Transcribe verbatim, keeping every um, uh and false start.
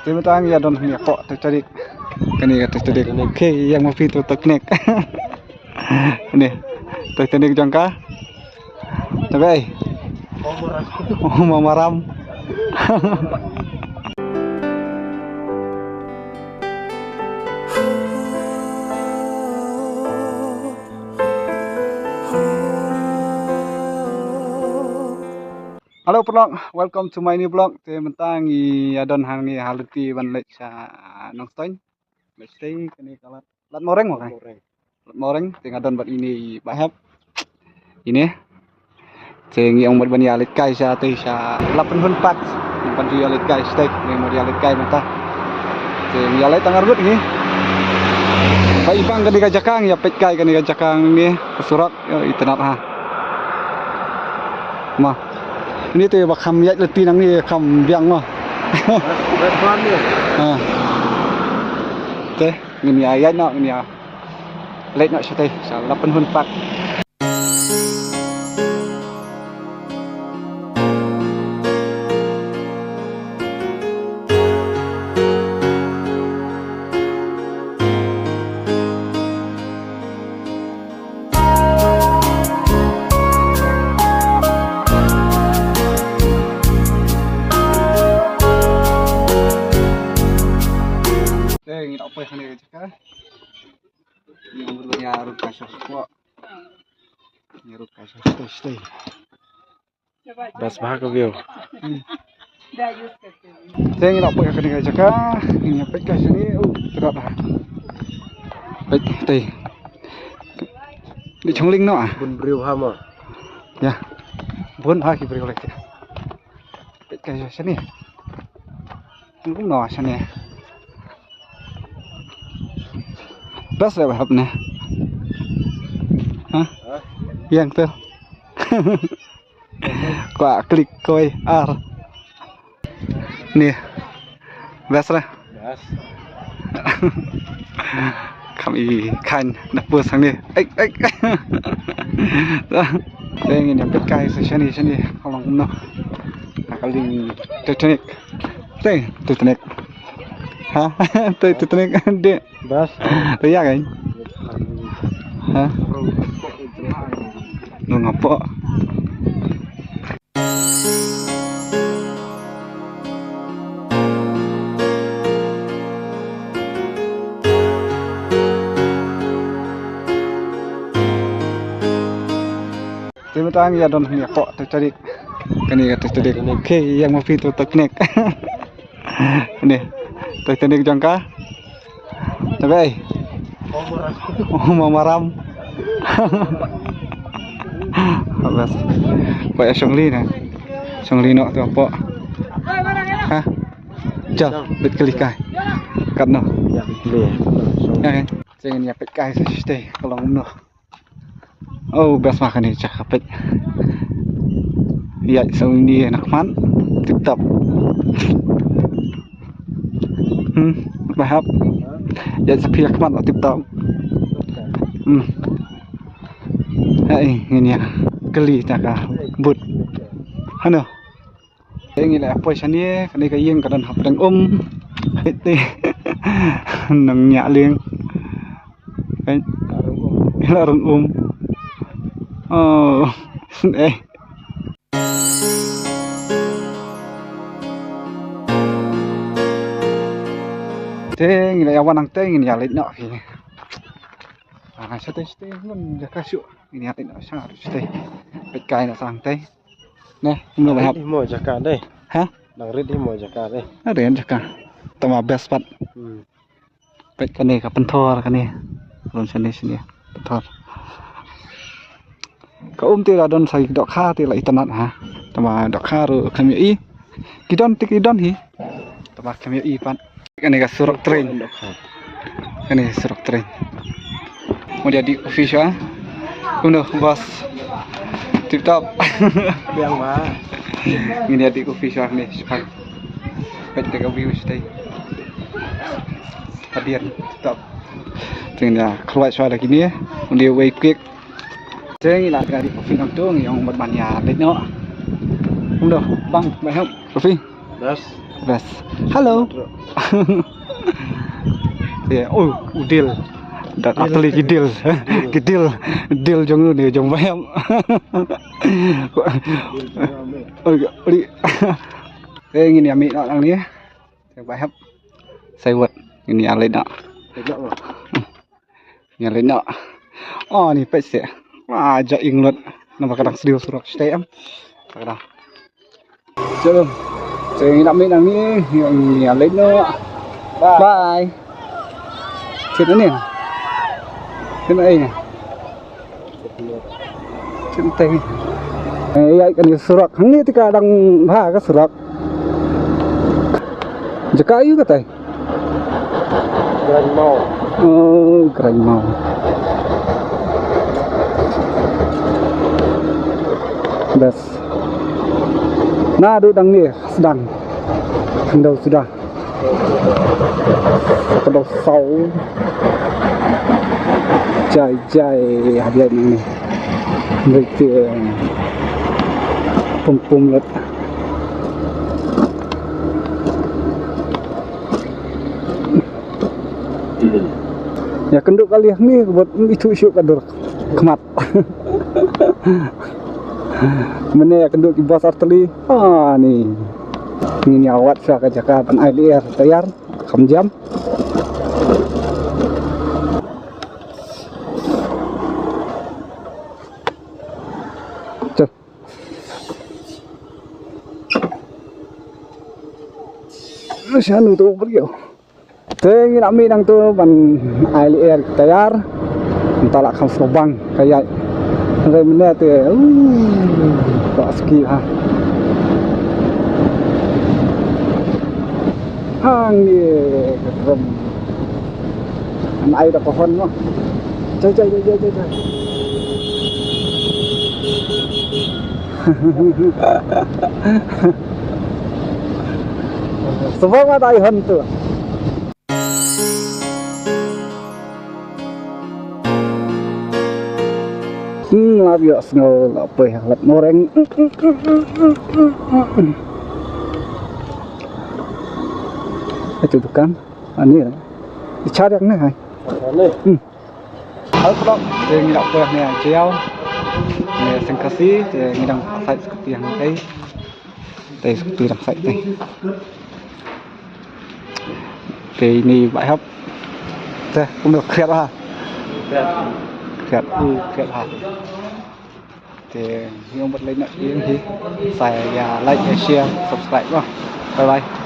Te mynta ngi ïa don hangne hapoh Titanic. Kane ka Titanic. Titanic. Okay, ïa ma phi tu Titanic. Ni Titanic jong ka. Tabe. Oh, Mamaram. Hello paralok, welcome to my new vlog. Te mynta ngi ïa don hangne ha lynti ban leit sha Nongstoiñ. Leit shatei kane ka lad, lad Moreng mo kai. Moreng. Lad Moreng, te nga don bad ine i Bah Hep. Ine. Te ngi ong mut ban ïa leit kai shatei sha Lapynhun Park. Ban ju ïa leit kai shatei, ngi mut ïa leit kai mynta. Te ngi ïa leit tang arngut ngi. Ba i bang kane ka jaka ngi ïa peit kai kane ka jaka ngi ka surok, ïa, itynnad ha. Ma. Ini te ba kham ïaid lynti nangne kham biang ma. Restaurant ni. Ha. Te ngin ïa ïaid noh, ngin ïa leit noh shatei sha Lapynhun Park. Te ngi la poi hangne ka jaka. Ngi la ruh ka sha sha. Ngi ruh ka sha sha sha. Best bha ka view. Hmm. Te ngi la poi ha kane ka jaka, ngi ïa peit ka shane, u, tyrot ha. Peit, tei. Di chongling noh, ah. Bun briew ha mo. Ïa. Bun ha ki briew lei te. Peit ka shane. Kum noh shane. Best leh hap ne. Ha? Ha? Ïeng tu. Kwah klik koi ar. Ni. Best lah. Best. Kham i khan na pus hangne. Ei, ei. Te ngin ïa peit kai sa shane, shane. Ka long kumno. Na ka lieng Titanic. Te Titanic. Ha? Te Titanic. Dei. Bas. Te ïa kan? Ha? Nung apa? Te mynta ngi ïa don hangne hapoh Titanic. Kane ka Titanic. Titanic. Okay, ïa ma phi tu Titanic. Ni Titanic jong ka. Tabe. Oh, Mamaram. Bas. Poi shong li na. Shong li noh tu poi. Ha? Jal, bit kali kai. Kat noh. Ïa, bit kali. Ïa, kan? Shen ïa peit kai sa shatei ka long noh. Oh, best ma kane jaka peit. Ïaid sa uni na khmat tip top. Hmm, ba hap. Ïaid sa phi na khmat tip top. Hmm. Hai, ngin ïa kylli na ka booth. Hano. Te ngi la poi shane, kane ka ïing ka don hapdeng um. Te nang ñiah lieng. Te la rung um. Oh, eh. Te ngi la ïa wan nangtei, ngin ïa leit noh hi. Ah, shatei shatei ngun jaka shuh. Ngin ïa leit noh sha shatei. Peit kai noh sha hangtei. Ne, kumno ba hap? Rit hi mo jaka dei. Ha? Dang rit hi mo jaka dei. Ah, rit jaka. Tangba best pat. Hmm. Peit kane ka pynthor kane. Lum shane shane pynthor. Ka um te la don sa ki dohkha te la itynnad ha. Tangba dohkha ruh kham ïohi. Ki don te ki don hi. Tangba kham ïohi pat. Kane ka surok train. Kane surok train. Mut ïa dih coffee shuwa. Kumno, boss? Tip top. Biang ba. Ngin ïa dih coffee shuwa ne, shuwa. Peit ka view shatei. Hadien, tip top. Te ngin ïa khlwai shuwa da kine. Ym dei wei kwik. Te ngi la dih coffee nangtu, ngi ong mut ban ïa leit noh. Kumno, bang, ba hap coffee? Best. Bas. Hello. Ya, oh, u deal. Dan atli ki deal. Ki deal. Deal jong u ne jong bayam. Oh, ri. Eh, ngin ïa mih noh nangne. Te ba hap. Sai wat. Ngin ïa leit noh. Ngin ïa leit noh. Oh, ni peit seh. Ah, ja ing lut. Namar ka dang sdiew surok shatei em. Ka dang. Chalo. Te ngin ïa mih nangne, ngin ïa leit noh. Bye. Bye. Sien ani. Sien ai. Sien tai. Eh, ïa kane surok. Hangne te ka dang bha ka surok. Jaka aïu katai? Grain Maw. Oh, Grain Maw. Bas. Naduh dang ne sdang. Khyndew suda. Khyndew saw. Jai jai ha biang ne. Ngi te pum pum lut. Ïa kynduh ka liang ne bad ithuh shuh ka dur khmat. Mynne ïa kynduh ki bus artylli. Ah, ni. Ngin ïa wad sha ka jaka ban ai lyer tyre. Kham jam. Te. Shanu to brio. Te ngin ïa mih nangto ban ai lyer tyre. Nta la kham sngewbang ka ïaid. Hynrei mynne te, uh, ka ski ha. Hangne ka krum. An ai da ka hon mo. Jai, jai, jai, jai, jai, jai. Sngewbha ma da ai hon tu. Hmm, la ïohsngew la poi ha lad moreng. Itu dukan. Ani. Ichar yak ne hai. Ani. Hmm. Hal pdok, te ngi la poi ne jaiaw. Ne seng Khasi, te ngi dang sait skuti hangtai. Te skuti dang sait te. Te ini ba hap. Te kumno khriat ha. Khriat, u khriat ha. Te ngi ong bat like na ïing hi. Sa ïa like, ïa share, subscribe ba. Bye bye.